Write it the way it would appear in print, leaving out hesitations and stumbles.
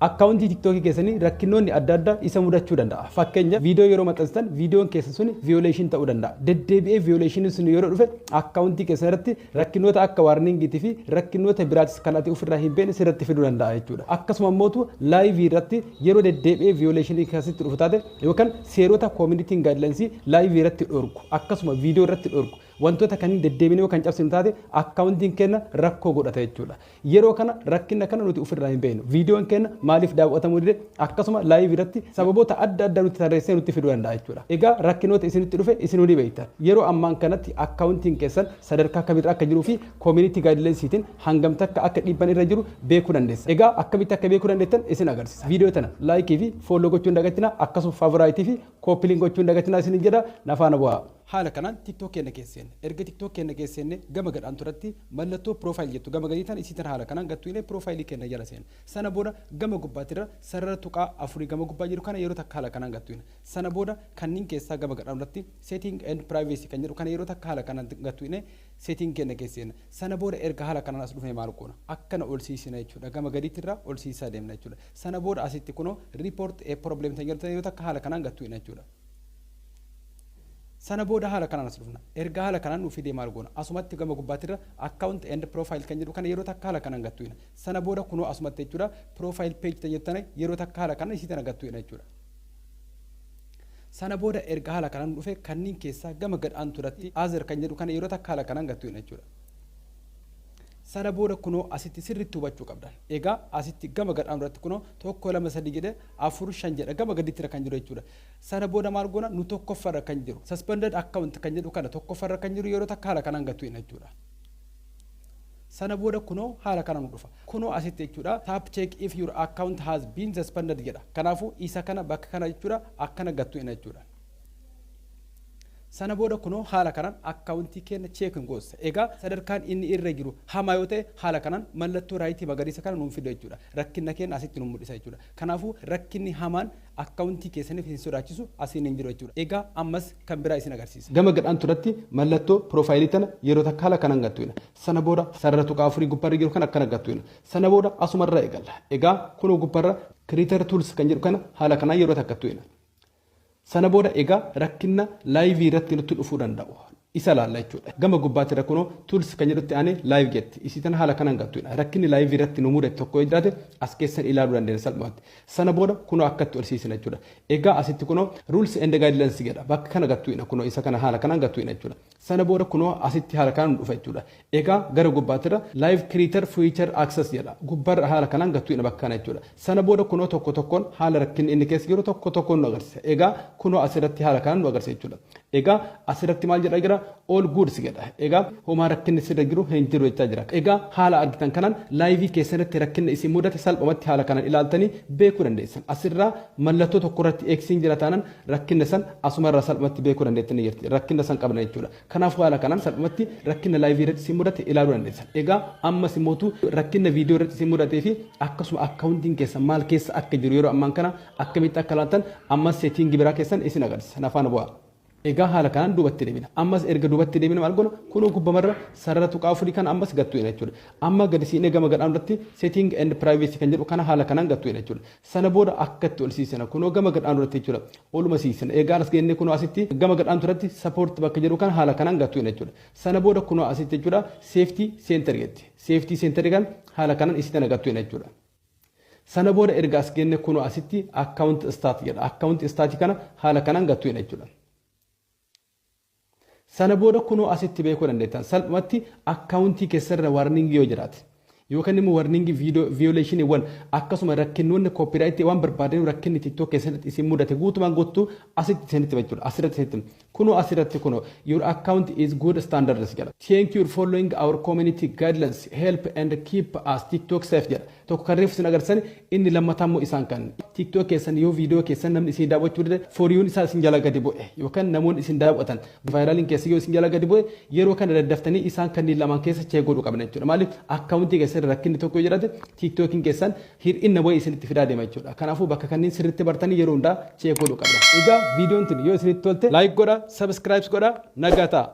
Akkaawuntii TikTokii keessanii rakkinoonni adda addaa isa mudachuu danda'a. Fakkeenya, viidiyoo yeroo maxxansitan viidiyoon keessan sun violation ta'uu danda'a. Deddeebi'ee violationiin sun yeroo dhufe akkaawuntii keessan irratti rakkinoota akka warningiitii fi rakkinoota biraatis kan ati ofirraa hin beekne sirratti fiduu danda'a jechuudha. Akkasuma immoo liveii irratti yeroo deddeebi'ee violationii keessatti dhufu taate yookaan seerota communityn guidelinesii liveii irratti dhorku, akkasuma viidiyoo irratti dhorku, wantoota kanneen deddeebinee kan cabsinu taate akkaawuntiin keenya rakkoo godhata jechuudha. Yeroo kana rakkina kana nuti ofirraa hin beeknu. Viidiyoon keenya maaliif daawwatamuu dide, akkasuma liveii irratti sababoota adda addaa nutti tarreessee nutti fiduu danda'a jechuudha. Egaa rakkinoota isinitti dhufe isinuu ni beektan. Yeroo ammaan kanatti akkaawuntiin keessan sadarkaa kamirra akka jiruu fi community guidelinesiitiin hangam takka akka dhiibban irra jiru beekuu dandeessa. Egaa akkamitti akka beekuu dandeettan isin agarsiisa. Viidiyoo tana likeii fi follow gochuun dagatina, akkasuma favoriteii fi copy link gochuun dagatina isin jedha, nafaana bu'aa. Haala kanaan TikTok keenya keesseenne. Erga TikTok keenya keesseenne, gama gadhaan turatti mallattoo profile jettu gama gadii tan isii tan haala kanaan gattuilee profileii keenya jala seena. Sana booda gama gubbaatirra sarara tuqaa afurii gama gubbaa jiru kana yeroo takka haala kanaan gattuina. Sana booda kanneen keessaa gama gadhaan irratti setting and privacy kan jedhu kana yeroo takka haala kanaan gattuine setting keenya keesseena. Sana booda erga haala kanaan as dhufne maal goona? Akkana ol siisina jechuudha. Gama gadiitirra ol siisaa deemna jechuudha. Sana booda asitti kunoo report a problem kan jedhu yeroo takka haala kanaan gattuina jechuudha. Sana booda haala kanaan as dhufna. Erga haala kanaan nuuf fidee maal goona? Asumatti gama gubbaatirra account and profile kan jedhu kana yeroo takka haala kanaan gattuina. Sana booda kunoo asumatti jechuudha, profile page kan jettan yeroo takka haala kanaan isii tana gattuina jechuudha. Sana booda erga haala kanaan dhufe, kanneen keessaa gama gadhaan turatti other kan jedhu kana yeroo takka haala kanaan gattuina jechuudha. Sana booda kunoo asitti sirriitti hubachuu qabdan. Egaa asitti gama gadhaan duratti kunoo tokko, lama, sadi jedhe, afur, shan jedha, gama gaditti kan jiru jechuudha. Sana booda maal goona? Nu tokkoffarra kan jiru suspended account kan jedhu kana, tokkoffarra kan jiru yeroo takka haala kanaan gattu jechuudha. Sana booda kunoo haala kanaan dhufa. Kunoo asitti jechuudha, tap check if your account has been suspended jedha. Kanaafuu isa kana bakka kana jechuudha akkana gattu jechuudha. Sana booda kunoo haala kanaan akkaawuntii keenya check hin goosa. Egaa sadarkaan inni irra jiru hamaa yoo ta'e, haala kanaan mallattoo rightii magariisa kana nuun fida jechuudha. Rakkina keenya asitti nuun mul'isa jechuudha. Kanaafuu rakkinni hamaan akkaawuntii keessaniif hin sodaachisu asiin hin jiru jechuudha. Egaa ammas kan biraa isin agarsiisa. Gama gadhaan turatti mallattoo profileii tana yeroo takka haala kanaan gattuina. Sana booda sarara tuqaa afurii gubbaarra jiru kan akkana gattuina. Sana booda asumarra eegalla. Egaa kunoo gubbaarra creator tools kan jedhu kana haala kanaan yeroo takka gattuina. Sana booda egaa rakkina liveii irratti nutti dhufuu danda'u isa laalla jechuudha. Gama gubbaatti kunoo tools kan jedhutti aanee live jetti. Isii tana haala kanaan gattuudha. Rakkinni liveii irratti nu mudate tokko yoo jiraate as keessan ilaaluu dandeenya salphumatti. Sana booda kunoo akkatti ol siisina jechuudha. Egaa asitti kunoo rules and guidelines jedha. Bakka kana gattuudha, kunoo isa kana haala kanaan gattuudha jechuudha. Sana booda kunoo asitti haala kanaan dhufa jechuudha. Egaa gara gubbaattirra live creator feature access jedha. Gubbaarra haala kanaan gattuudha bakka kana jechuudha. Sana booda kunoo tokko tokkoon haala rakkinni inni keessa jiru tokko tokkoon nu agarsiisa. Egaa kunoo asirratti haala kanaan nu agarsiisa jechuudha. Egaa asirratti maal jedha jira? All goods jedha. Egaa homaa rakkinni sirra jiru hin jiru jechaa jira. Egaa haala argitan kanaan liveii keessanitti rakkinni isin mudate salphumatti haala kanaan ilaaltanii beekuu dandeessan. Asirraa mallattoo tokko irratti Xiin jira taanaan rakkinna san asumarraa salphumatti beekuu dandeettanii jirti. Rakkinna san qabna jechuudha. Kanaafuu haala kanaan salphumatti rakkina liveii irratti isin mudate ilaaluu dandeessan. Egaa ammas immoo rakkina viidiyoo irratti isin mudatee fi akkasuma akkaawuntiin keessan maal keessa akka jiru yeroo ammaan kana akkamitti akka ilaaltan ammas settingii biraa keessan isin agarsiisa. Nafaan bu'aa. Egaa haala kanaan duubatti deebina. Ammas erga duubatti deebina maal goona? Kunoo gubbamarra sarara tuqaa afurii kana ammas gattu jechuudha. Amma gadi siinee gama gadhaan irratti setting and privacy kan jedhu kana haala kanaan gattu jechuudha. Sana booda akkatti ol siisina. Kunoo gama gadhaan irratti jechuudha. Oluma siisina. Egaa as geennee kunoo asitti gama gadhaan irratti support bakka jedhu kana haala kanaan gattu jechuudha. Sana booda kunoo asitti jechuudha, safety center jetti. Safety center kan haala kanaan isii tana gattu jechuudha. Sana booda erga as geenne kunoo asitti account status jedha. Account status kana haala kanaan gattu jechuudha. Sana booda kunoo asitti beekuu dandeettan. Salphumatti akkaawuntii keessarra warningii yoo jiraate, yookaan immoo warningii violationiiwwan, akkasuma rakkinnoonni copyrightii waan barbaadan, rakkinni TikTok keessatti isin mudate guutumaan guutuu asitti isinitti jechuudha. Asirratti isinitti kunoo asirratti kunoo your account is good standards jedha. Thank you for following our community guidelines, help and keep us TikTok safe jedha. Tokko kan reefu isin agarsiisan, inni lammataa immoo isaan kan TikTok keessan yoo viidiyoo keessan namni isin daawwachuu dide, for youn isaa isin jala gadi bu'e, yookaan namoonni isin daawwatan viraliin keessa yoo isin jala gadi bu'e, yeroo kana daddaftanii isaan kanneen lamaan keessa check godhuu qabna jechuudha. Maaliif? Akkaawuntii keessan rakkinni tokko yoo jiraate TikTokiin keessan hir'ina wayii isinitti fidaa deema jechuudha. Kanaafuu bakka kanneen sirriitti bartanii yeroo hundaa check godhuu qabna. Egaa viidiyoon tun yoo isinitti tolte like godha, subscribe godha, nagaa ta'a.